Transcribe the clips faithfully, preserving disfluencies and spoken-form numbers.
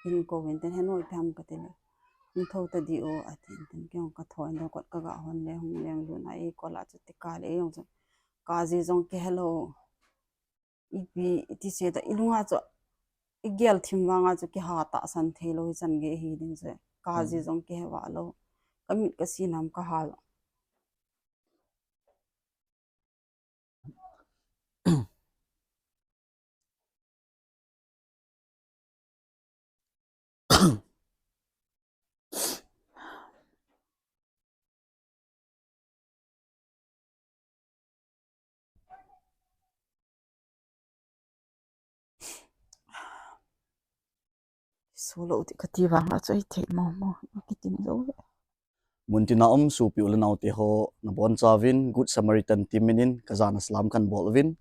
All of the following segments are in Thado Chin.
Hin kou in tin, "He nu, ipi ham?" kati le, "Hung thou ta di o," atin tin, kei jong ka thou in, kot ka ga hon le, hung leng lut na, eikol a chu ti kah le, ei jong chu, ka ji jong kihe lou. Ipi, iti sei ta, i lung a chu, i gel thim vang a chu, kiha tahsan thei lou, hichan gei hi ding chu, ka ji jong kihe va lou. Ka mit ka sin ham ka ha lou. Solo ti kati vang a chu ei thei mo mo, kitin lou le. Muntina um sopi u le nao te ho, nabon chauvin Good Samaritan team minin kajana salam kahin bol uvin.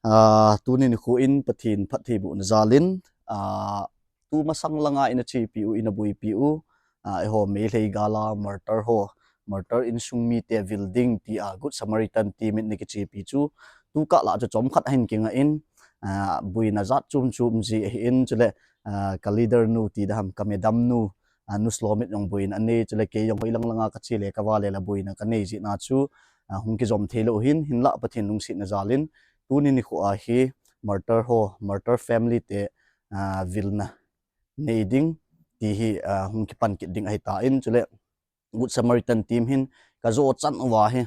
Ah, tuni nikho in Pathen phattheibohna jalin, ah, tumasang langa ina chepi u, ina boipi u, ah, eiho Meitei gal a martyr ho, martyr insung mite vil ding tia Good Samaritan team in ana kichepi chu, tukah lah chu chomkhat ahin kingah in, ah, boina jat chom chom ji ahin, chule, ah, ka leader nu ti ding ham, ka madam nu, ah, Nu Slomit jong boina anei, chule kei jong hoilang langa kache le kava le la boina kanei jeh a chu, ah, hung kijom thei lou hin, hinlah Pathen lungsetna jalin, tuni nikho a hi martyr ho, martyr family te, ah, vilna nei ding ti hi, ah, hung kipan kit ding ahitan, chule Good Samaritan team hin kajo chan uva hi,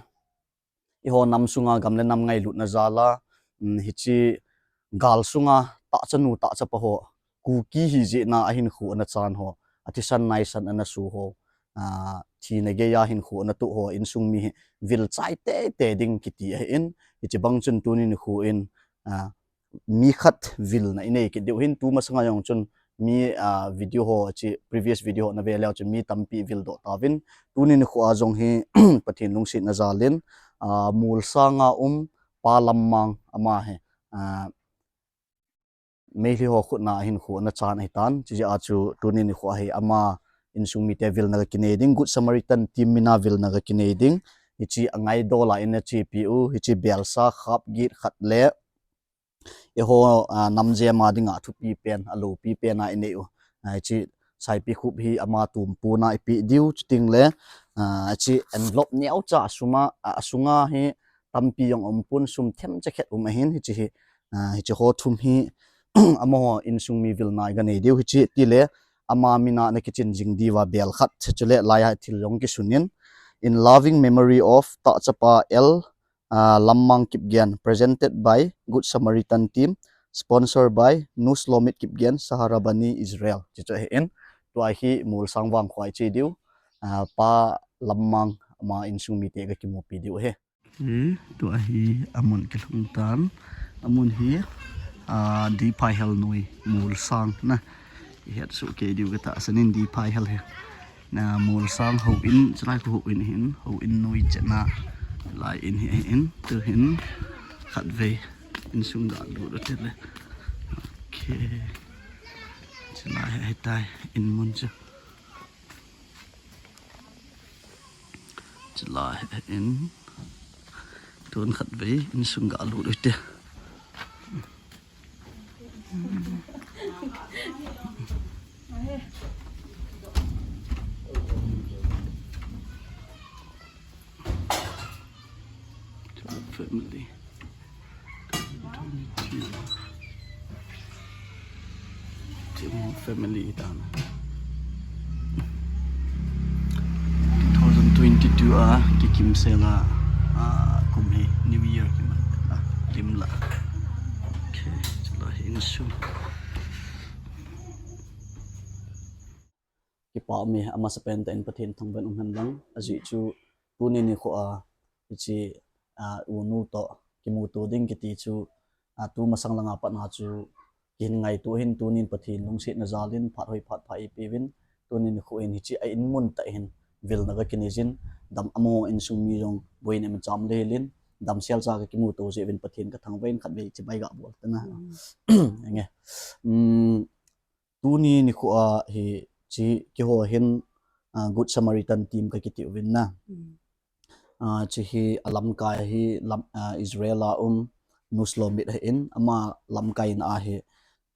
eiho nam sunga gam le nam ngailutna jal a, um, hiche gal sunga tahchanu tahchapa ho, Kuki hi jeh a ahinkho ana chan ho, athisan naisan ana so ho, ah, thina geiya hinkho ana toh ho insung mi hi vil chai teitei ding kiti ahin, hiche bang chun tuni nikho in, ah, mi khat vilna inei kit diu hin, tumasanga jong chun mi, ah, video ho, hiche previous video ho nave leu chun mi tampi vil doh tauvin, tuni nikho a jong hi Pathen lungsetna jalin, ah, Molsang a um Pa Lammang ama hi, ah, Meitei ho khutna ahinkho ana chan ahitan, chujeh a chu tuni nikho a hi ama insung mite vilna kakinei ding, Good Samaritan team mina vilna kakinei ding, hiche angaidol a ina chepi u, hiche belsa khap get khat le, eiho, ah, nam jema dinga thupi pen, aloupi pen a inei u. Ah, hiche Saipikhup hi ama tumpuna ipi diu, chuting le, ah, hiche envelope neocha suma, ah, asunga hi tampi jong umpon, sum themcha khat um ahin, hiche hi, ah, hiche ho thum hi, amaho insung mi vilna iga nei diu, hiche tile, ama mina ana kichin jing diuva bel khat, chule laiya thil jong kisunin, In loving memory of Tahchapa L, ah, Lammang Kipgen, presented by Good Samaritan Team, sponsor by Nu Slomit Kipgen, Sahara Bani Israel. Hiche chu ahin, tua hi Molsang vangkho a iche diu, ah, Pa Lammang ama insung mite kakimupi diu ahi. Hi, tua hi amun kilhung tan, amun hi, ah, Diphaihel noi, Molsang na. Ihet soh kei diu katahsan in Diphaihel hi. Na Molsang houin, chulai khu houin hin, houin noi chetna. Lai in hi in, tu hin, khatvei, insung galut u tile. Okay. Chulai hi ahitai, in mun chu. Chulai in, tun khatvei, insung galut u te. Family. Twenty-two. Timo family dan. Two thousand twenty-two a, kikim sela, ah, kum hi, New Year kimat, ah, lim la. Okay, chulai hi insung. Kipa um e, amasapen tah in Pathen thangvah in um hen lang, ajeh chu tuni nikho a, hiche, ah, unu toh kimuto ding kiti chu, ah, tumasang langa pat na chu, kihin ngaito hin tunin Pathen lungsetna jalin phat hoi phat pha eipeuvin, tuni nikho in hiche a in mun tah hin vilna kakinei jin, dam amaho insung mi jong boina imacha um le helin, damsel cha kakimuto jeh uvin Pathen kathangvah in khatvei chibai gabol tana. Mm. Enge. Mm, Tuni nikho a hiche keiho hin, ah, Good Samaritan Team kakiti uvin na. Mm. Ah, hiche hi alamkai hi lam, ah, Israel a um Nu Slomit ahin, ama lamkaina a hi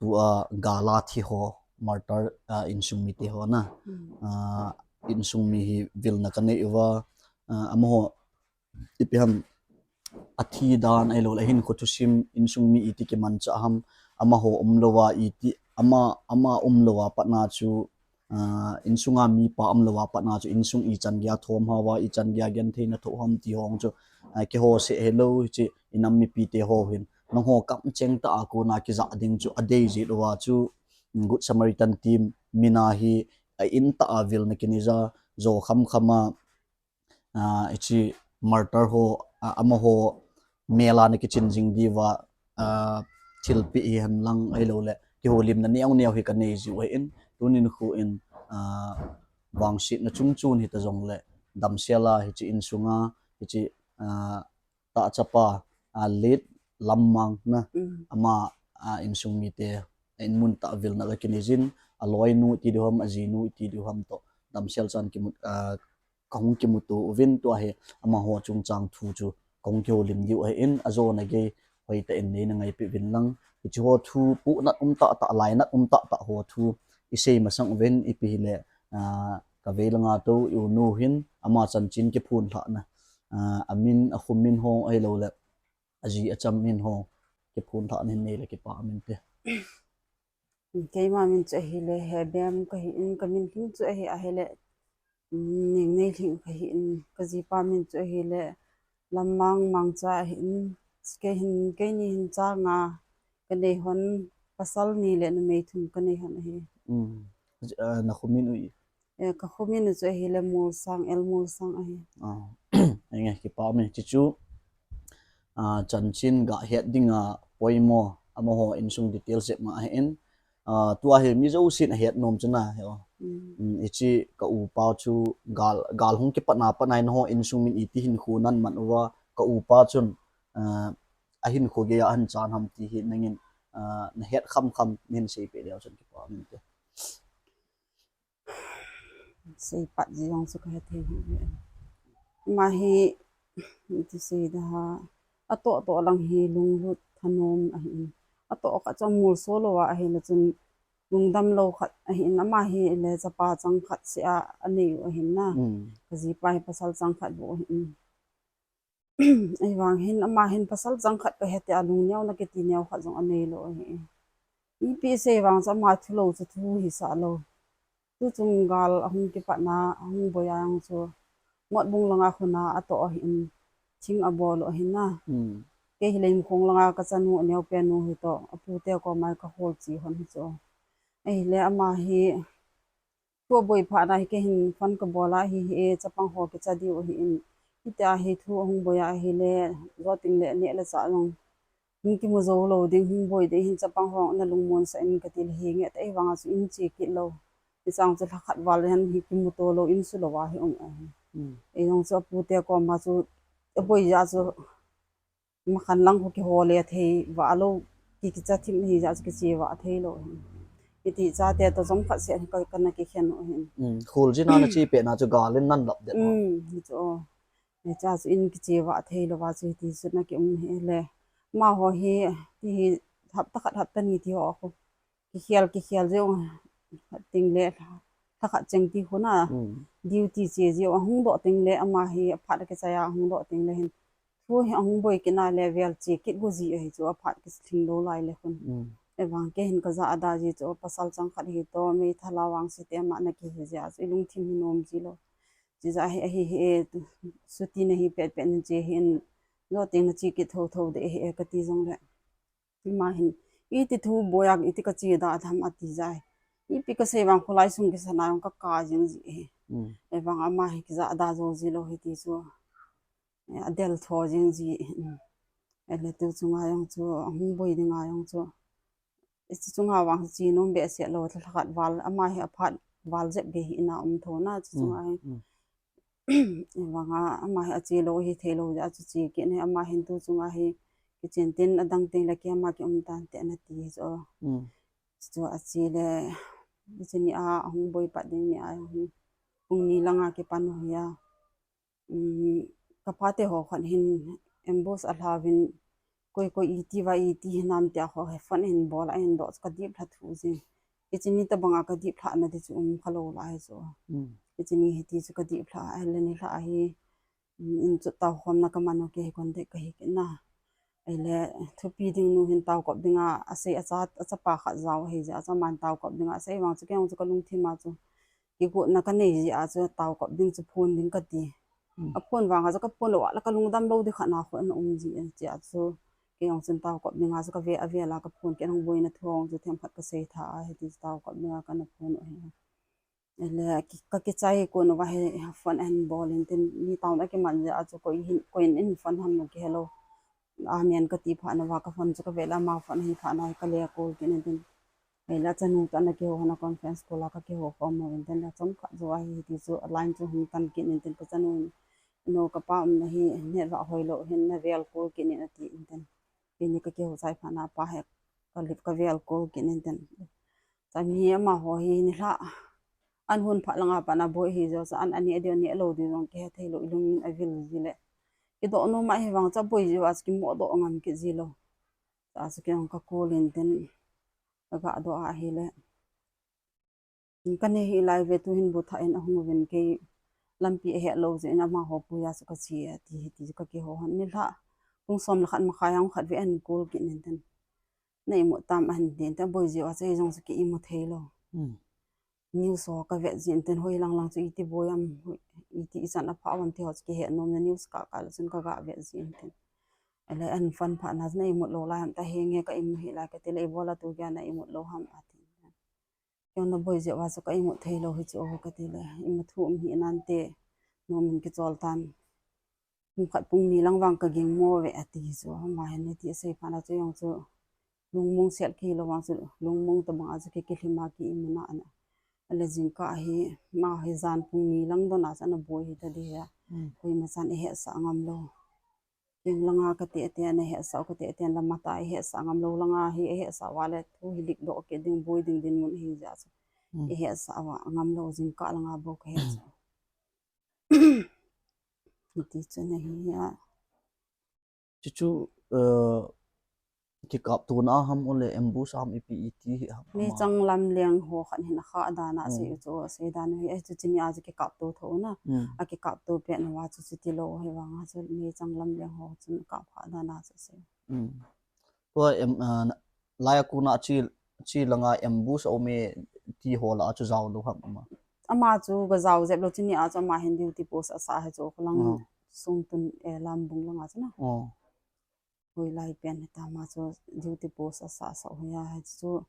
tua gal a thi ho, martyr, ah, insung mite ho na. Hmm. Ah, insung mi hi vilna kanei uva, ah, amaho ipi ham, athi dan ahilou le ahinkho thusim, insung mi iti kimanchah ham, amaho umlouva iti, ama, ama umlouva patna chu, ah, insunga mipa umlouva patna chu insung ichan geiya thom ham, ichan geiya gentheina thoh ham ti ho chu, ah, keiho seh hilou, hiche inam mipite ho hin nangho kamcheng tah a kona kijah ding chu adei jeh uva chu, Good Samaritan team mina hi a in tah a vilna kinei ja, jo khamkham a, ah, hiche martyr ho, ah, amaho mel a na kichin jing diuva, ah, thilpeh hihen lang ahilou le kihoulimna neo neo hi kanei jiu ahin, tuni nikho in, ah, vangsetna chungchon hita jongle damsel a hiche insunga, hiche, ah, tahchapa, ah, late Lammang na, Hmm. ama, ah, insung mite, a in mun tah vilna kakinei jin, aloinu iti diu ham, ajinu iti diu ham toh damsel chan kimu, ah, kahung kimuto uvin tua hi amaho chungchang thu chu kahung kihoulim diu ahin, ajona gei hoitah in neina ngaipeh uvin lang. Hiche ho thu pohnat um tahtah, lainat um tahtah ho thu isei masang uvin, ipi hile, ah, kavei langa tou i unu hin ama chanchin kiphonlhahna, ah, amin, akho min ho ahilou le aji acham min ho kiphonlhahna hin nei le kipa um inte. Keima min chu ahile Hebem kahin, kamin lhing chu ahi, ahile, mm, Nengneilhing kahin, kajipa min chu ahile Lammang Mangcha ahin, kei hin, keini hin cha nga kanei hon, pasal ni le numei thum kanei hon ahi. Hmm. Ah, nakho min u i? Eh, kakho min u chu ahile Molsang, L Molsang ahi. Ah, enge, kipa um e, hiche chu, ah, chanchin gahet dinga poimo, amaho insung details jep ma ahin, ah, tua hi mi jousen ahet nom chu na, he o. Hmm. Hmm, hiche ka upa chu gal, gal hung kipatna patna in ho insung min iti hinkho naman uva, ka upa chun, ah, ahinkho geiya ahin chan ham ti hi nangin, ah, nahet khamkham nahin seipeh leu chun kipa um inte. Seipat ji jong chu kahe thei hih e. Ama hi, iti sei da ha, atoh toh lang hi lunglut thanom ahin. Atoh khat chu amolso louva ahile chun lungdam lou khat ahin. Ama hile chapa chang khat seh a anei u ahin na. Hmm. Kajipa hi pasal chang khat bou ahin. Ahivang hin, ama hin pasal chang khat kahe tia lungneona kiti neo khat jong anei lou ahi. Ipi sei vang chu ama thulou chu thu hisah lou. Tuchung gal ahung kipatna, ahung boi a jong chu, Motbung langa khun a atoh ahin, thing abol u ahin na. Hmm. Kei hile Inkhong langa kachanu aneopen u hitoh, apute koma kahol che hon hi chu. Ahile ama hi, thu aboi phat na hi kei hin phone kabol a, hi hi e, chapang ho kicha diu ahin, hitia hi thu ahung boi a ahile, jo tengle neh le chah jong hung kimu jou lou ding, hung boi ding hin, chapang ho nalungmonsah in kati le, henge, ahivanga chu in che kit lou. Hichang chu lhakhat val hin hi kimuto lou, in sulou a hi um ahi. Hmm. Eijong chu apute koma chu, aboi jeh a chu, makhan lang khu kihol le thei vah lou, ki, kicha thim hijeh a chu kiche vah thei lou. Hiti chate toh jong khat seh hi ka, kana kikhen u ahin. Hmm, kholjin a nache pet na chu gal in nan lap det u. Hmm, hichu o. Hiche a chu in kiche vah thei louva chu hiti chu na ki um hile. Amaho hi, ti hi hapta khat hapta ni ti ho khu kikhel, kikhel jeh u, tengle, lhakhat cheng ti khu na, Hmm. duty che jeh u, ahung doh tengle, ama hi aphat akichai a, ahung doh tengle hin, thu hi ahung boi kit na le vel che kit go ji ahi chu, aphat kilhing lou lai le khun. Hmm. Ahivang kei hin kajah ada ji chu, pasal chang khat hitoh, meithal a vangse te ama na kihi jeh a chu, ilungthim hi nom ji lou. Chujeh a hi, ahi hi e, suti nahi pet pet nache hin, jo teng nache kit thotho ding ahi e, kati jongle. Ama hin, iti thu boi a, iti kache da tham ati jeh a. Ipi kasei vang kholai sung kisan a jong kaka jing ji e. Hmm. Ahivang ama hi kijah da jou ji lou hiti chu. Eh, adel tho jing ji. Hmm. Ahile tu chunga jong chu, ahung boi dinga jong chu. Hiche chunga vang che nom behseh lou, lhakhat val, ama hi aphat val jep gei hi ina um tho na, chu chunga hi. Hmm. Ahivanga, ama hi ache lou hithei lou jeh a chu che kit in, ama hin tu chunga hi kichen tin adang tengle keima kium tante nati chu. Hmm. Chu ache le, hiche ni a, ahung boi pat ding ni a, hi pung ni langa kipan u hi a. Um, kapate ho khat hin ambush alhauvin, koi koi iti va iti hinam tia ho hi phone ahin bol a, ahin doh chu kadip lha thu jing. Hiche ni tabanga kadip lhah na ti chu um kha lou lai chu. Hmm. Hiche ni hiti chu kadip lhah, ahile nilhah hi, um, in chu tao khomna kaman u kei hi kon dei kahi kit na. Ahile thupi ding nu hin tao kop dinga asei, acha, achapa khat jao ahi jeh a chu aman tao kop dinga asei vang chu kei jong chu kalungthim a chu kigotna kanei jeh a chu tao kop ding chu phone ding kati. Hmm. Aphone vang a chu kaphone lou a la kalungdam lou di khat na khu ana um ji a chu kei jong chun tao kop dinga chu kave, avel a kaphone kei jong boina thu jong chu themkhat kasei tha a hiti chu tao kop dinga kana phone u ahi. Ahile ki, kakichai kon uva hi phone ahin bol in tin mi town a kiman jeh a chu koi hin, koi in in phone ham lou kihe lou. Amen kati phat na uva kaphone chu kave le ama phone ahi phat na hi kale call kit in tin. Ahile achanu toh ana kihou hon a conference call a kakihou khom uvin tin le chomkhat jou ahi hiti chu a line chu hung tan kit in tin kachanu in, "Inu, kapa umna hi net vah hoilou hin navel call kit in," ati in tin. Keini kakihou chai phat na apa hi kalip kavel call kit in tin. Chami amaho hi nilhah an hun phat langa pat na boi hi jeh a chu an ani a diu ani a lou diu jong kihe thei lou, ilung in avil ji le. Kidoh nom ahi vang chu aboi jeh a chu kimo doh ngam kit ji lou. Cha chu kei jong ka call in tin kaga doh ahile. Kanei hih lai ve, tu hin bu thah in ahung uvin kei lampi ahet lou jeh in amaho pui a chu kache ati hiti chu kakihou hon. Nilhah pung som le khat makhai a hung khat ve ahin call kit in tin. Na imut tam ahin tin tin, aboi jeh a chu ei jong chu ki imu thei lou. Hmm. News ho kavet jin tin, hoi lang lang chu iti boi am, iti ichan aphah am ti ho chu kihe nom na news kah kah le chun kaga vet jin tin. Ahile ahin phone phat na chu na imut lou lai ham, tahenge ka imu hih lai kati le, ibola tu geiya na imut lou ham ati. Kei jong naboi jeh uva chu ka imut thei lou hi chu o kati le, imu thu um hih nante, nom in kichol tan. Pung khat pung ni lang vang kaging mo ve ati chu, ama hin hiti asei phat na chu jong chu lungmong sel kei lou vang chu, lungmong tabang a chu kei kilhim a ki imu na ana. Ahile jingkah hi, ama hi jan pung ni lang don a chu ana boi hita di a. Hmm. Koima chan ihetsah ngam lou. Keng langa kate te ana hetsah u, kate te lama ta ihetsah ngam lou, langa hi ihetsah uva le thu hi lik doh kit ding, boi ding dinmun ahi jeh a chu. Hmm. Ihetsah uva ngam lou, jingkah langa bou kahetsah u. Hiti chun ahi a. Chuchu, eh, kikaptona ham ole ambush ham ipi iti hi ham ama. Meichang lamleng ho khat hin akhah dan a asei u chu, asei dan u hi, eh, chuche ni a chu kikapto tho u na. Hmm. Akikapto pet na uva chu chuti lou hi vang a chu meichang lamleng ho chun akap khah dan a chu asei. Hmm. Tua em, ah, na, laiya kona che, che langa ambush a um e ti ho lah a chu jao lou ham ama. Ama chu ga jao jep lou, chuche ni a chu ama hin duty post asah hi chu khulang sung tun, eh, Lambung langa chu na. Oh. Hoilai pen hitam a chu duty post asah sah u hi a, hichu,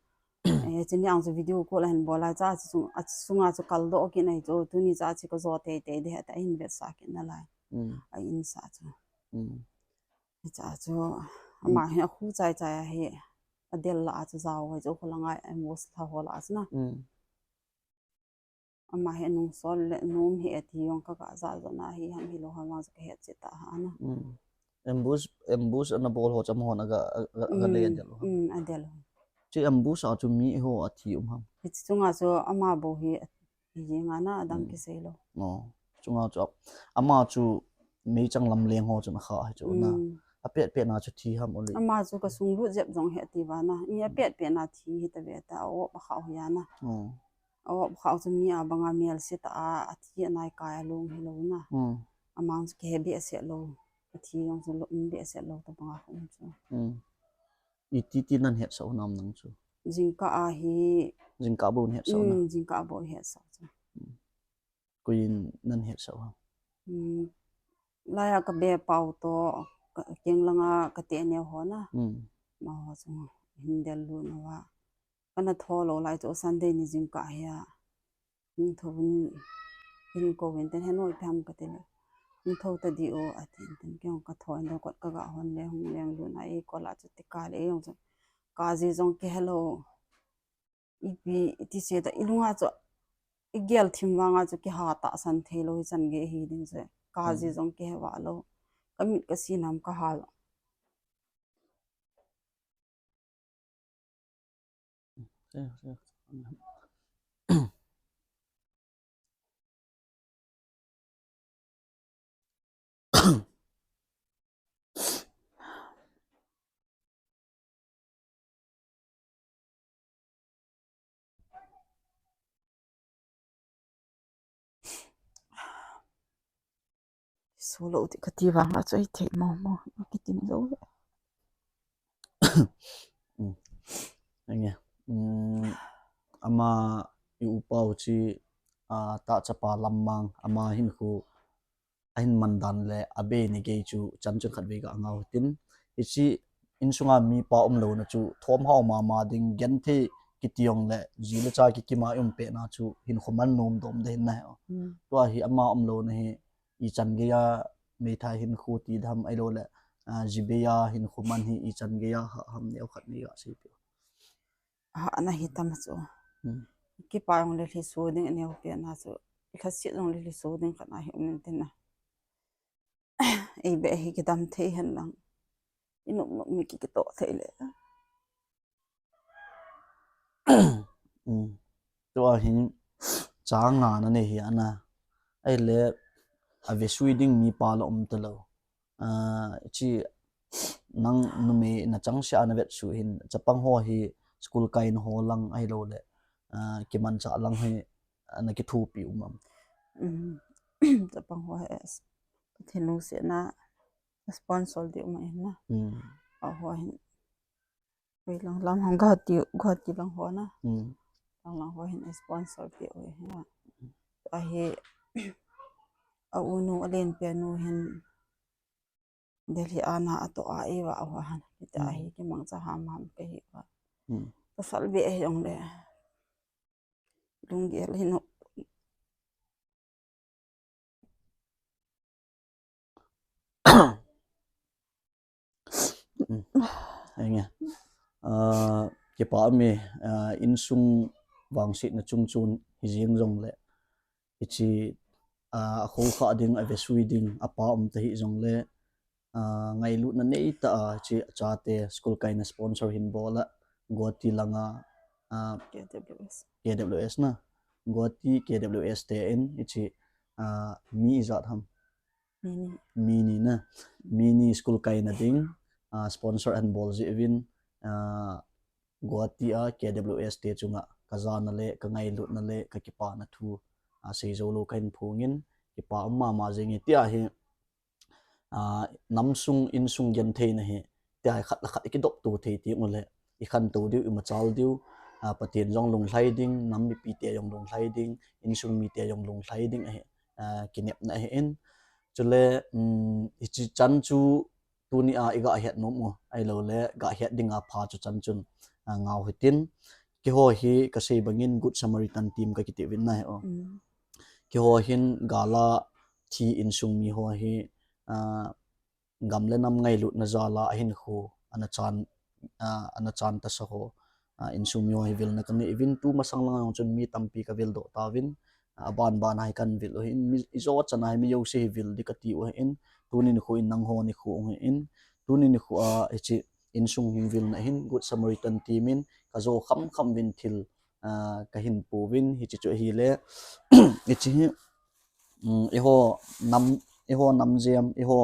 eh, chuche ni a chu video call ahin bol lai cha chu, achunga chu kaldoh kit na hi chu, tuni cha chu kajo teitei ding ahi tia ahin vetsah kit nalai. Hmm. A insah chu. Hmm. Hicha chu, ama hi akhu chai chai ahi, adel lah a chu jao hi chu, khulanga ambush lha ho lah a chu na. Hmm. Ama hi anungsol le nom hi ati jong kaga ja jo na hi ham hilou ham vang chu kahet chet ta ha na. Hmm. Ambush, ambush ana bol ho chu amahon aga, aga, aga le adel u ham. Hmm, adel u. Chuche ambush a chu mi ho athi um ham. Hiche chunga chu ama bou hi athi jeng a na, adang kisei lou. Oh. Chunga chu ama chu meichang lamleng ho chun akhah hi chu na. Hmm. Apet pet na chu thi ham ole. Ama chu kasung lut jep jong hi ati uva na. Mi apet pet na thi hita ve ta, a-op akhah u hi a na. Oh. A-op khah u chu mi a banga melse tah a, athi anai kai along hilou na. Hmm. Amang chu kihe behseh lou. Athi jong chu lou, um behseh lou tabang a um chu. Hmm. Iti ti nan hetsah u nam nang chu. Jingkah a hi. Jingkah bou hetsah u na. Hmm, jingkah bou hetsah u chu. Hmm. Koiyin nan hetsah u ham. Hmm. Laiya kabe pau toh, ka, keng langa kate neo ho na. Hmm. Amaho chu hin del lut uva. Kana tho lou lai chu Sunday ni jingkah hi a. Hung thou in, hin kou in tin, "He nu, ipi ham?" kati le, "Hung thou ta di o," ati in tin, kei jong katho in, dokot kaga hon le, hung leng lut na, eikol a chu tika le, ei jong chu kaji jong kihe lou. Ipi, iti se ta, ilunga chu, igel thim vanga chu kiha tahsan thei lou, hichan gei hi ding chu, kaji jong kihe vah lou. Kamit kasin ham kaha lou. Solo ti kati vang la chu ei thei mo mo. Kitin zo le. Enge. Um, ama i upa u chi a ta chapa lammang ama hin khu ahin mandan le abe ni gei chu chan chun khat vei ka ngau tin. Hichi insunga mipa umlo na chu thom hau mama ding gen thi kitiong le ji le cha kikima um pe na chu hin khuman nom dom de hin na he. Tua hi ama umlo na hi i chan gei a meithai hin khu ti dam ai lo le ji be a hin khuman hi i chan gei a ha ham neo khat ni ga sei pi. Ha na hi tam chu. Kipa jong le hli su ding neo pe na chu. Lhasit jong le hli su ding khat na hi um tin na. Ei be hi kidam thei hen lang. Inop nop mi ki kito thei le. Tua hin chang nga na nei hi ana. Ai le a vesui ding mipa la um ta lo. A chi nang numei na chang sia na vetsu hin chapang ho hi school kai na ho lang ai lo le. A kiman cha lang hi na kithupi um am. Chapang ho he. Thinu se na sponsor di um in na. A ho hin Oi lang lang hong Guwahati, Guwahati lang ho na. Lang lang ho hin sponsor ti oi ha. Ahi a unu a len pe nu hin Delhi ana ato a e wa ho han. Ita ahi kimang cha ham ham ke hi wa. Pasal be ahi jong le. Lunggel hin Enge. Kipa mi insung vangsetna chung chun hi jing jong le hichi a khokha ding, a vesui ding, a pa um ta hi jong le ngailutna nei ta a chi chate school kaina sponsor hin bol a Guwahati langa KWS. KWS na. Guwahati KWS te in hichi mi ijat ham. Mini na. Mini school kaina ding sponsor an bol ji uvin Guwahati a KWS te chunga ka jana le ka ngailutna le ka kipana thu sei jou lou ka hin phongin kipa um mama jing e tia hi nam sung in sung gen thei na hi tia hi khat le khat i kidop tu thei ti u le i khan to diu i machal diu Pathen jong lunglhai ding nam mipi te jong lunglhai ding insung mi te jong lunglhai ding ahi kinepna ahi in chule hichi chan chu tuni a i ga het nom u ai lo le ga het ding a pha chu chan chun ngau hitin kiho hi ka sei bangin Good Samaritan team ka kiti vin na he o kiho hin gala thi insung mi ho hi gam le nam ngailutna jala ahin khu ana chan ana chan ta sa ho insung mi ho hi vilna ka nei vin tu masang lang jong chun mi tampi ka vil doh ta vin aban ban hai kan vil u hin mi ijo chan hai mi jouse hi vil di ka ti u hin tunin khu in nang ho ni khu u hin tunin khu a hichi insung hin vilna hin Good Samaritan team in ka jo kham kham vin thil ka hin pu vin hichi chu hi le hichi hi iho nam iho nam jem iho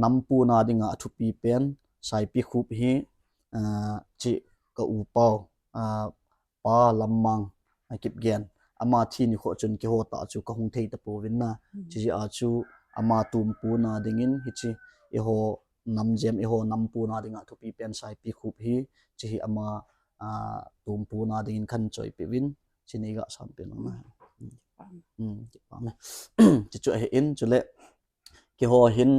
nam puna dinga athupi pen saipi khup hi chi ka u pau pa lammang a kip gen ama thi ni kho chun kiho ta chu ka hung thei ta pu vin na chi a chu ama tum puna dingin hichi iho nam jem iho nam puna dinga thupi pen saipi khup hi chi hi ama tum puna dingin khan choi pi vin chi nei ga sam pi na chi chu he in chule kiho hin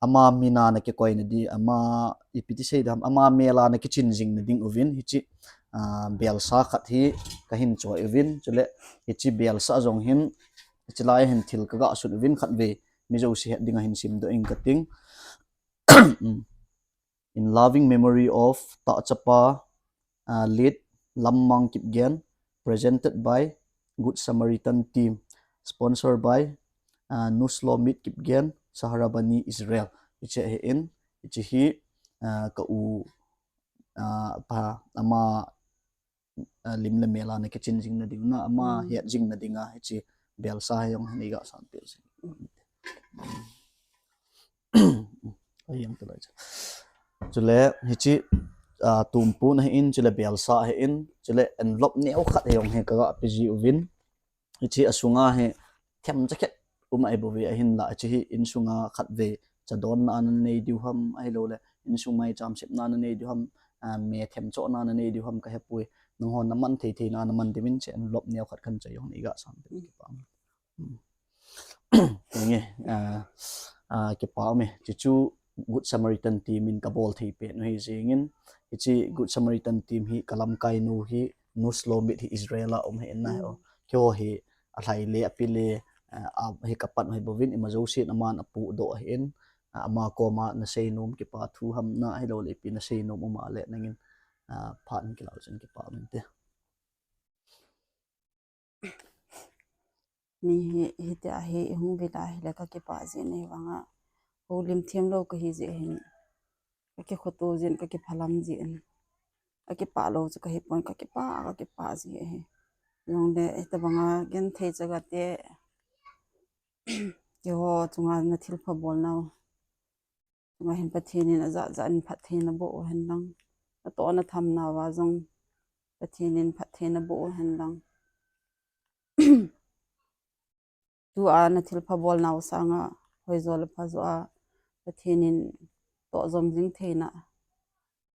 ama mina na kikoi na di ama ipi ti sei dam ama mela na kichin jing na ding uvin hichi belsa khat hi ka hin choi uvin chule hichi belsa jong hin hichi lai hin thil ka ga sun uvin khat ve mi jouse het ding a hin sim do ing ka ting in loving memory of ta chapa uh, lead Lammang Kipgen, presented by Good Samaritan Team, sponsored by uh, Nuslomit Kipgen, Saharabani, Israel. Hiche he in, hiche hi uh, ka u uh, pa ama uh, lim le mela na kichin jing na ding na ama hiat jing na dinga hiche belsa he jong hani ga san pil sing. Ayang tu lai. Chule hichi uh, tumpu na in chule belsa he in chule envelope neo khat he jong he ka ga piji uvin hichi asunga he them jacket pum ahi bouve, ahinla hiche hi insunga khatvei chadonna nanei diu ham, ahilou le insung maicham sepna nanei diu ham, ah, me themchohna nanei diu ham kahepoi. Nangho naman thei theina naman diuvin hiche envelope neo khat kahin choi jong neiga san diu, kipa. Hmm. Nge, ah, ah, kipa ume. Chuchu Good Samaritan team in kabol thei pen u hi jingin, hiche Good Samaritan team hi kalamkai nu hi, Nu Slomit hi Israel a um hi in na, o. Keiho hi alhai le, api le, ah, a, hi kapan u hi bouvin, ima jousen aman apudoh ahi in, ah, ama koma nasei nom kipa thu ham na, ahilou le ipi nasei nom um a le nangin, ah, phat in kilah uvin kipa um inte. Mi hi, hitia hi, ihung vil a hile kakipah jeh in ahivanga. Houlim themlou kahi jeh hin. Kakikhoto jeh in, kakiphalam jeh in. Kakipah lou chu kahipon, kakipah, kakipah jeh ahi. Jongle, hitobanga genthei chagate. Keiho chunga nathilpha bolnau chunga hin Pathen in ajat jat in phattheina boh u hen lang. Natoh nathamnauva jong Pathen in phattheina boh u hen lang. Tua nathilpha bolnau sanga hoijo le phajo a Pathen in tohjom jing theina,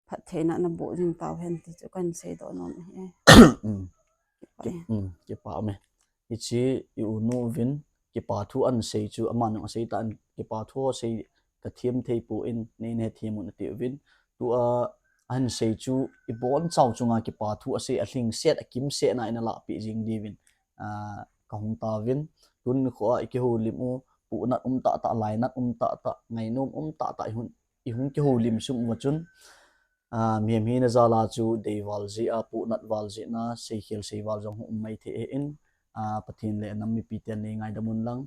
phattheina naboh jing tauhen ti chu kahin seidoh nom ahi. Hmm. Kipa e. Hmm, kipa ume. Hiche i-u nu uvin kipa thu ahin sei chu, aman jong asei tan, kipa thu asei kathem thei poi, nei nahethem un ati uvin. Tua ahin sei chu ibonchau chunga kipa thu asei, alhingset, akimsetna in alahpeh jing diuvin, ah, kahung tauvin. Tuni nikho a ikihoulim u, puhnat um tahtah, lainat um tahtah, ngainom um tahtah, ihung, ihung kihoulim sung uva chun, ah, mihem hina jal a chu deival jeh a, puhnat val jeh a, seikhel seival jong hung um maithei ahin, ah, Pathen le anam mipiten neingaidam un lang.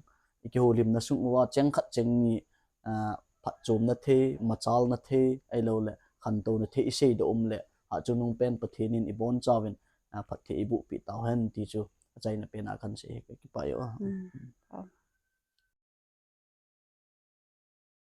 Ikihoulimna sung uva cheng khat cheng ni, ah, phatchomna thei, machalna thei, ahilou le khantouna thei iseidoh um le, hachungnung pen Pathen in ibonchauvin, ah, phatthei eibohpeh tauhen ti chu achaina pen a kahin sei ahi, kakipah e o. Hmm.